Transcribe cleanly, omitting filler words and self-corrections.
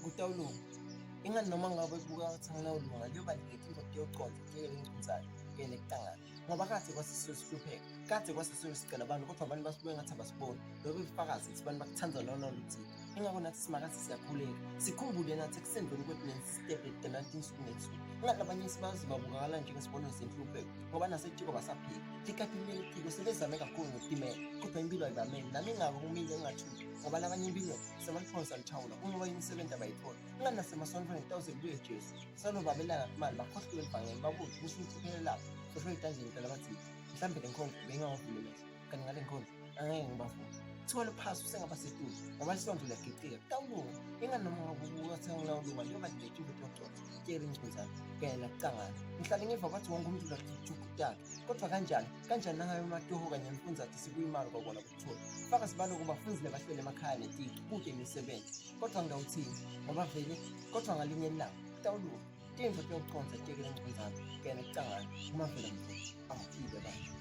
Kutawulunga. Ingani noma ngabe kubuka ngathi anginawulunga kuyoba late into kuyoconsa kuyekele ingcunzane kanye nekucangana. Ngoba kade kwase sihlupheka, kade kwase sicela abantu kodwa abantu basibuke ngathi abasiboni. Lobo bufakazi ukuthi abantu bakuthanda lona oluthile. Ingakho nathi simakathi siyakhuleka. Sikhumbule nathi ekusendweni kwethu nesistep edananti insuku nensuku. Ingathi abanye sibazi babukakala njengesibonelo senhlupheko ngoba nasetiko basaphila. Likati leli tiko sebezame kakhulu ngokutimela kodwa impilo ayibameli. Nami ingako kumile ngingathuki ngoba labanye impilo sebaliphonsa lithawula kungoba imisebenzi abayitholi. Ingani nasemasontweni kutawuze kubuye Jesu. Salobabelana imali bakhohliwe elibhangeni babuze kusho ukuthi iphele lapho. Soshwe etandleni phela bathi mhlambe le nkonzo bengingawavuli amehlo kanti ngale nkonzo angeke ngibavule. Kuthiwa lophasi usengaba setulu ngoba lisonto liyagicika kutawulunga. Ingani noma ngabe uthi angilawulunga liyoba late into yokuconsa tshela ingcunzana kanye nakucangana. Ngihlale ngiva bathi wonke umuntu ulathuthukutaka kodwa kanjani kanjani nangabe amatoho kanye nemfundzate sekuyimali kwakona kuthola. Faka sibalo kubafundzile bahlele emakhaya neticu kude imisebenzi kodwa ngawuthini ngoba vele kodwa ngalinye ilanga kutawulunga. Tintfo tiyoconsa tiyekele ingcunzana kanye nekucangana uma vele mfo awuphile bandla.